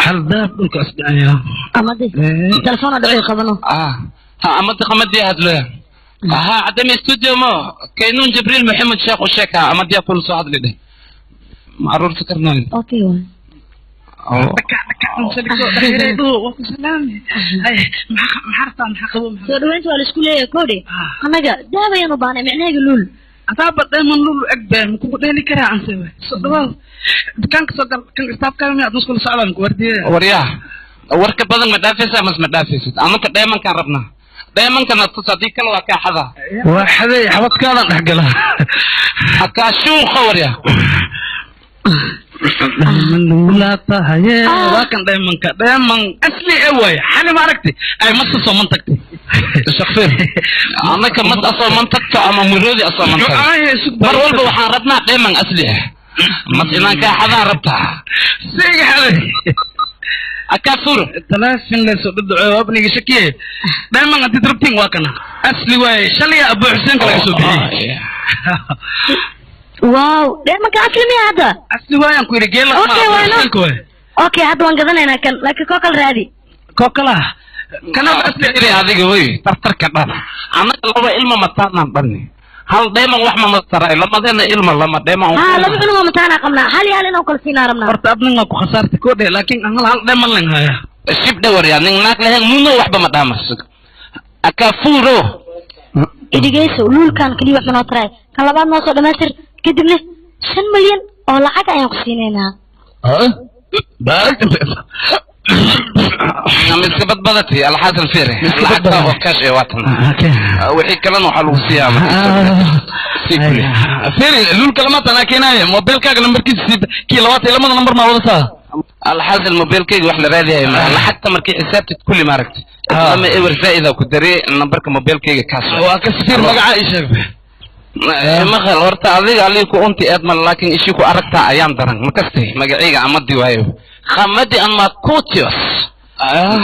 Hal dahab dhulka asdhacaya. Amadi telefoon dhacay qabano. Ha amadi qamadi hadlaya. Ha cadami studio mo kaynuun Jibriil Maxamed Sheekh u sheeka amadi kula soo hadli dheh. Ma aruurta karnaa. Okay waay. Soo dhaweynta waa la isku leeyahay koodhe. Annaga dahab ayaan u baahnay micnahayga luul. Asaaba dheeman lulu eg bee makugu dheeli karaa anse waay. Soo dhawaaw dukaanka soo gal kan istaafkaaga miyaad nuskula socdaan ku wardiye. Waryaa warka badan ma dhaafaysaa mas ma dhaafaysid? Anaka dheemankaan rabnaa. Dheemankana tus haddii kale waa kaa xadaa. Waa xaday xabadkaadan dhex gala. Hakaa shuuqa waryaa. Dheeman luulaa tahaye waa kan dheemanka dheeman asli e waay xali ma aragti ay masta soo mantagtay. Shaqfir anaka mas asoo mantagto ama muroodi asoo mantagto mar walba waxaan rabnaa dheeman asli ah mas inaan kaa xadaan rabtaa. Siga xaday akafur talaafin la soo dhadhaco wabniga shakiye dheeman hadii rabtiin waa kana asli waay shalay Abu Xuseen kala soo bixiyay. Waaw dheemanka asli miya hadda? Asli waayaan ku yidhi geela. Okay waano. Okay hadda waan gadanaynaa kan laakiin koo kale raadi. Koo kala kana asli adiga way tartarka dhan. Annaga laba ilma mataanaan dhanni. Hal dheeman wax ma masaray lamadeena ilma lama dheeman. Ha laba cunug mataana qabnaa hal iyo hal inaan kala siinaa rabnaa. Horta adnin waa ku khasaartay koo dheh laakiin hal hal dheeman len haya. Shib dhawar yaa nin naag lahayn muno waxba ma dhaamas. Akafuro. Idigeyso luulkan kaliya wax manoo taray kan labaad noo soo dhamaystir kadibna 5 milyan oo lacag ayaan ku siinaynaa. Miska badbadatay alxaasil fiiri lacagta oo kaash ee waatan wixii kalena waxaa lagu siiyaa fiiri luulka lama tanaa keenaaye mobilkaaga nambarkiisa kii labaatan iyo lamada nambar maa wadataa. Alxaasil mobilkayga wax la raadiyay ma lacagta markii xisaabtid kulli ma aragtay lama ewer zaa'ida ku daree nambarka mobilkayga kaas waa ka fiir magaca ii sheeg. Maqal horta adiga alii ku unti eed mal laakiin ishii ku aragtaa ayaan daran ma kastay magacayga amadi waayo khamadi an makutios.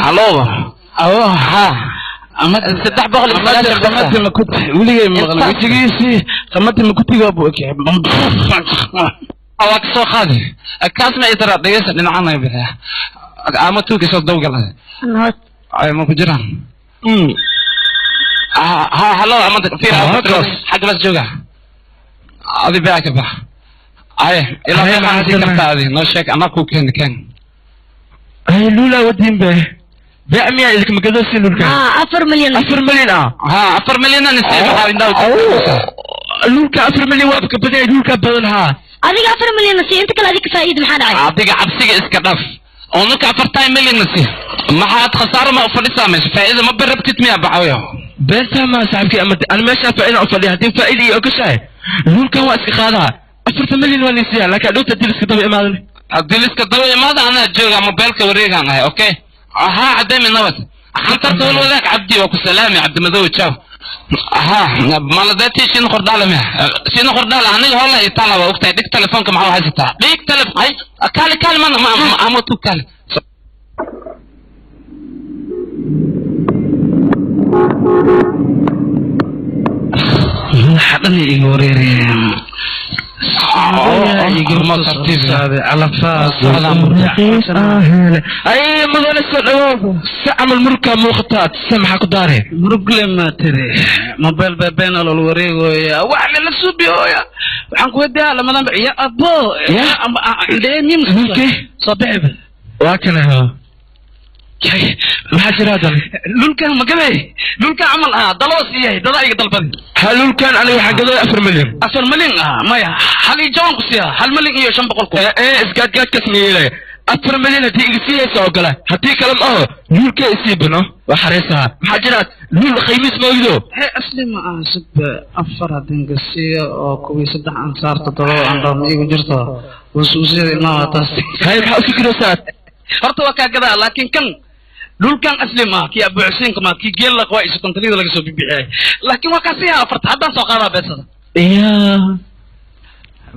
Halo ha 390 khamadi makuti weligay maqal wejigiisii khamadi makutiga buu ekyahay. Waa ka soo qaadi kaas ma itara dhegeysa dhinacana bixiya ama tuuki soo dawgala ay ma ku jiraan. Ha halo amada fiir xagga bas jooga adi beeca ka bax ay ilaa maxaa sii kartaa adi noo sheeg anaa kuu keeni keen. Ay luula wadiin be beec miyaa idinka magadoosi luulka? 4 milyan. 4 milyan ah. Ha 4 milyan aan isii maxaa indhaw luulka 4 milyan waa ka badan luulka badan. Ha adiga 4 milyan sii inta kale adiga faa'iido maxaa dhacay? Adiga cabsiga iska dhaf oo ninka 4 milyan sii maxaad khasaaro ma u fadhisaa meesha faa'iido ma barabtid miyaa baxayo beerta ma saaxiibkii ama ana meesha faa'iido u fadhiya haddii faa'iido iyo ogashahay luulkan waa iska qaadaa 4 milyan waa nisiya laakiin adhowta haddii liska daba imaadan haddii liska daba imaada anaa jooga mobilka wareegaan ahay. Okay ha cadami nabad xantarta wal wadaag cabdi waa ku salaami cabdimadow jaw. Ha maladati shin qordala ma shin qordala aniga hola itaala waa ogtahay dhig telefoonka maxaa haysataa dhig telefoon hay kaali kaali mana ma ama tu kaali. Madaxa dhan iga wareerayaan. Ay mudane soo dhawow si camal murugkaa muuqataa se maxaa ku daare murugle ma tiri mobile bebeena loola wareegooya wax lala suubiyooya waxaan ku weydiiyaa lamadan ya abo indhee miim soo bixiba waa kana maxaa jira hadan lulkan magaday lulkan camal ah daloo siiyay dada iga dalbadi ha lulkan aniga waxaa gaday 4 milyan 4 milyan ah maya hal iyo jawan ku siiya 1 milyan iyo 500 kun ee isgaadgaadkas miyeelaya 4 milyan haddii iga siiyaysa ogole haddii kale ma aho lulka isii bino waa xariisaha maxaa jira lul qiimiis ma ogdo he asli ma aha sugba 4 haddii iga siiyo oo kuwii 3 aan saarto 7 aan dhawm igu jirto wasuusyada ilmaha taas hay maxaa u fikiraysaa horta waa kaa gadaa laakiin kan dhulkan asli ma kii Abu Xuseen ma kii geel la qaa isu kontalida laga soo bixiyay laakiin waa ka sii afarta haddaan soo qaadaa beesada iya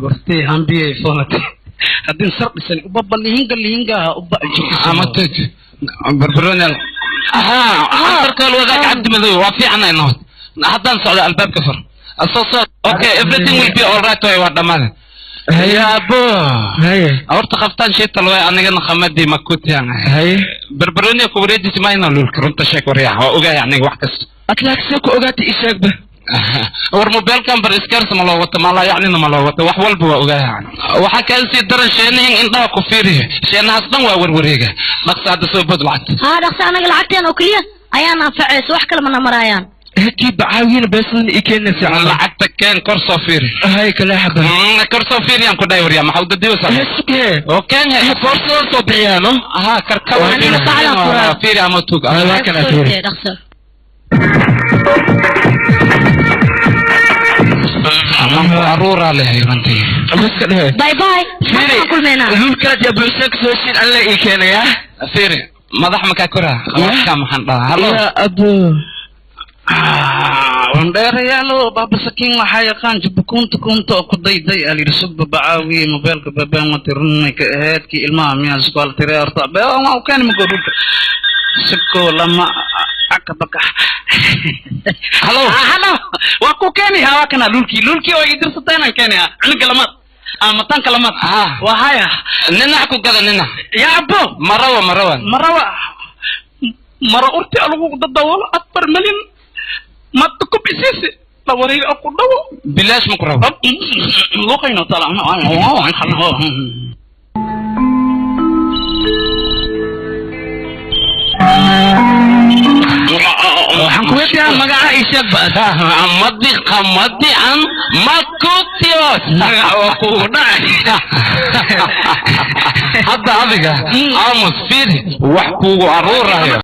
wartay hambiyay foolate haddii sar dhisan uba balihinga lihinga uba amatay barbaroonel ha antarka wadaag cabdi madow waa fiicnay nood haddaan socdo albaabka fur asoo soo okay everything will be all right way waa dhamaada Ya abo haye horta qaftaan shita loo anigana khamadii ma ku tiyan haye barbarooni ku wareejisi ma ina lulka runta sheeg waryaa waa ogahay aniga wax kasta atlaakse ku ogaatay isheegba war mobilkan bar iskaarsa ma loo wato mala yacnina ma loo wato wax walba waa ogahay waxaa kaa sii daran sheenahin indhaha ku fiiriyo sheenahaas dhan waa warwareega dhaqsa hadda soo bod lacagta haa dhaqsa anaga lacagteen oo keliya ayaan anfacayso wax kale mana maraayaan هكي بعاوين بس إيكينا ساعة lacagta keen kor soo fiiri هاي كلا حبة Kor soo fiiri aan ku dhahay waryaa maxaa udadiyo sa هسكي oo keen he فرصة صبيانو ها karkaba Aniga bacdan furaa. fiiri ama tug waa kana fiiri dhaqso aruuraa lehay runtii بس كده bye bye fiiri maxaan kulmeynaa lulkaad yaa bulshada kasoo heshiin alla ii keenaya fiiri madax makaa koraa warkaa maxaan dhahaa halo ya abo wandheerayaalo baabasakiin waxaa yaqaan jibba kunta oo ku dayday aa layidhi sugba bacaawi mobeelka babaan wati runay ka ahayd kii ilmaha miyaa iskual tire horta baa u keeni mako dhulka sibko lama akabaka halo halo waa ku keeni haa waa kana lulkii oo idirsataa inaan keeni haa cunuga lamaad ama tanka lamaad Ah. waa haya ninac ku gada ninac yaa abo marawa marawan marawa mara urti lagu dadawoolo 4 milyan maad ku bisisi la wareeg ku dhawo bilaash ma ku rabo luqayno tala waxaan ku weydiiyaa magaca ii sheeg ba madi qamadican makutios magaca waa kugu dhacay hadda adiga aamus fiiri wax kuugu aruurayo.